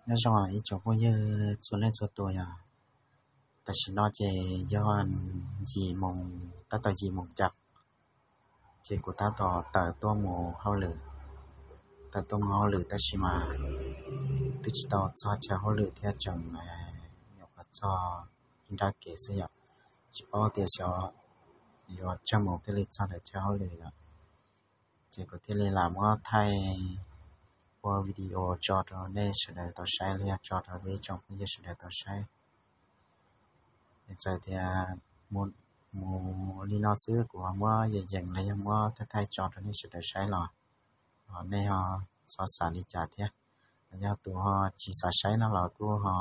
Nyob zoo ib tsoom phooj ywg txhua leej txhua tus yom. Tam sim no ces yog yim moos, tab tom yim moos cas, ces kuv tab tom tawm tuaj mus hauj lwm, tawm tuaj mus hauj lwm tab sis mas twb tsis tau txog chaw hauj lwm thiab, tseem nyuam qhuav txog ib nrab kev xwb yom. Tsis paub tias xyov yuav tsawg moos thiaj li txog ntawm chaw hauj lwm yom. Ces kuv thiaj li lam muab thaij ua video tso rau nej sawv daws tau saib los yog tso rau peb tsoom phooj ywg sawv daws tau saib. Txawm tias mus li no xwb kuv ho muab yees yees los yog muab thaij thaij tso rau nej sawv daws saib los, nej ho txhob xav li cas thiab. Los yog tus ho tsis xav saib no los kuj ho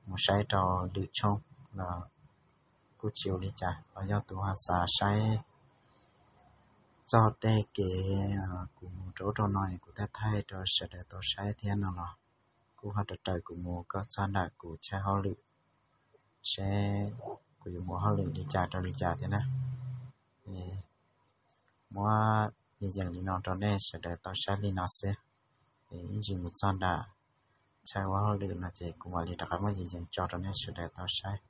mus saib rau lwm tshooj los kuj tsis ua li cas. Los yog tus ho xav saib txog tej kev kuv mus rau ub rau no es kuv thaij thaij rau sawv daws tau saib thiab no los kuj ho raws raws kuv mus kom txog nram kuv chaw hauj lwm, seb kuv yuav mus hauj lwm li cas rau li cas thiab na. Muab yees yees li no rau nej sawv daws tau saib li no xwb. Ib ntsis mus txog nram chaw ua hauj lwm no ces kuv mam li rov qab muab yees yees tso rau nej sawv daws tau saib.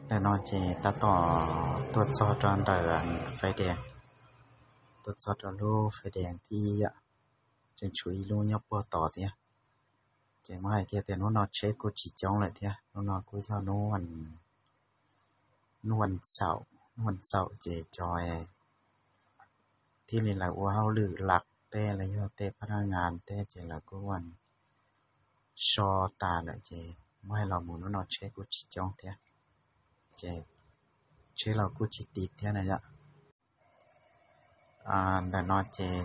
Ntawm no ces tab tom tuaj txog rau ntawm fais dees, tuaj txog rau lub fais dees thib ib, tseem tshuav ib lub nyob puag tod thiab. Ces muab hais kiag tias hnub no tsheb kuj tsis coob lawm thiab, hnub no kuj yog hnub, hnub vas xaum, hnub vas xaum ces cov thiaj li lawv ua hauj lwm lam tej los yog tej phab naj ngas tej ces lawv kuj so tas lawm ces muab hais los mus hnub no tsheb kuj tsis coob thiab, ces tsheb los kuj tsis tiv thiab na yom. Ntawm no ces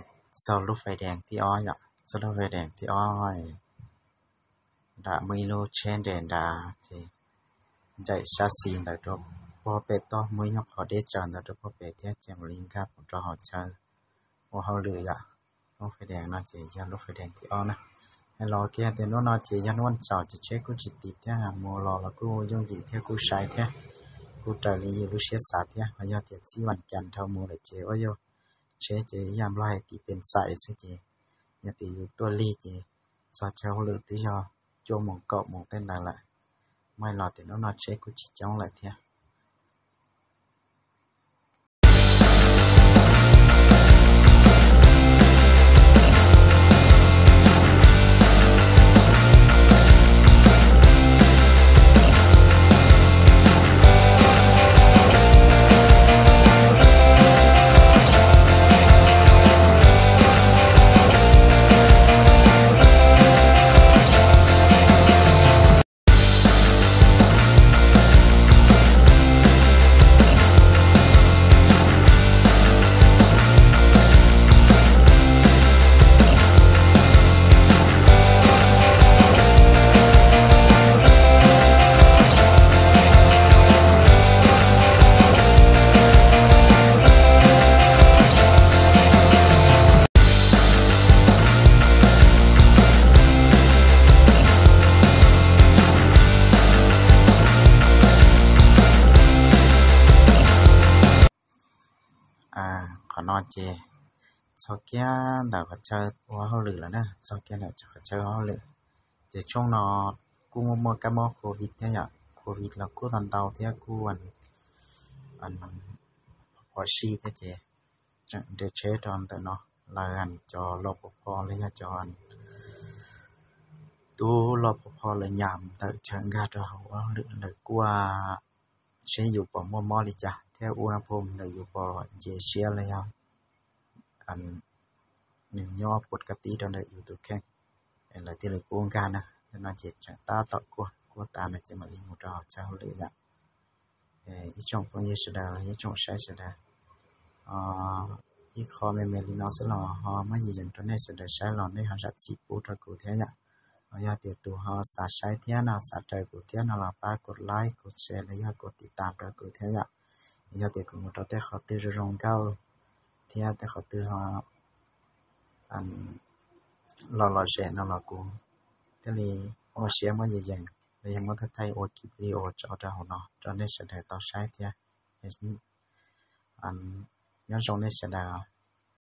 txog lub fais dees thib ob yom, txog lub fais dees thib ob nram muaj ib lub tsheb nres nrad ces ncaim sab xis ntawd rau puag pem toj, muaj ib nyuag qhov deb tsaws ntawd rau puag pem thiab ces mam li nkag mus rau hauv chaw ua hauj lwm yom. Lub fais dees no ces yog lub fais dees thib ob na. Hais los kiag tias hnub no ces yog hnub vas xaum ces tsheb kuj tsis tiv thiab, mus los los kuj yooj yim thiab kuj sai thiab, kuj raws li yus lub siab xav thiab. Ho yog tias txij vas cas dhau mus lawm ces ua yog tsheb ces ib yam nplog hais tiv pes xais xwb ces yog tias yus tuaj lig ces txog chaw hauj lwm twb yog cuaj moos kaum moos tej ntawd lawm. Muab hais los tias hnub no tsheb kuj tsis coob lawm thiab. Qhov no ces txog kiag ntawm qhov chaw ua hauj lwm lawm na, txog kiag ntawm qhov chaw ua hauj lwm. Ces tshooj no kuj muaj muaj kab mob covid thiab yom, covid los kuj tau ntau thiab kuj phom si thiab ces tseem nres tsheb rau ntawm no. Lawv cov los pov pho los yog cov tub los pov pho lawv nyam ntawm chaw nkag rau hauv ua hauj lwm, lawv kuj seb yus puas muaj mob li cas thiab ua no puas ntawm yus puas nce siab los yog nws nyob puas kab tib rau ntawm yus tus kheej, lawv thiaj li pub nkag na. Yog no ces tseem tab tom kuaj kuaj tas no ces mam li mus rau hauv chaw hauj lwm yom. Ib tsoom phooj ywg sawv daws los ib tsoom saib sawv daws, ib qho me me li no xwb los ho muab yees yees rau nej sawv daws saib los nej ho zam txim pub rau kuv thiab yom. Ho yog tias tus ho xav saib thiab no xav raws kuv thiab no los pab kuv like kuv share los yog kuv tiv tam rau kuv thiab yom. Yog tias kuv mus rau tej qhov twg zoo zoo nkauj thiab tej qhov twg ho lom lom zem no los kuv thiaj li muaj siab muab yees yees los yog muab thaij thaij ua kis video tso rau hauv no rau nej sawv daws tau saib thiab. Nyob zoo nej sawv daws.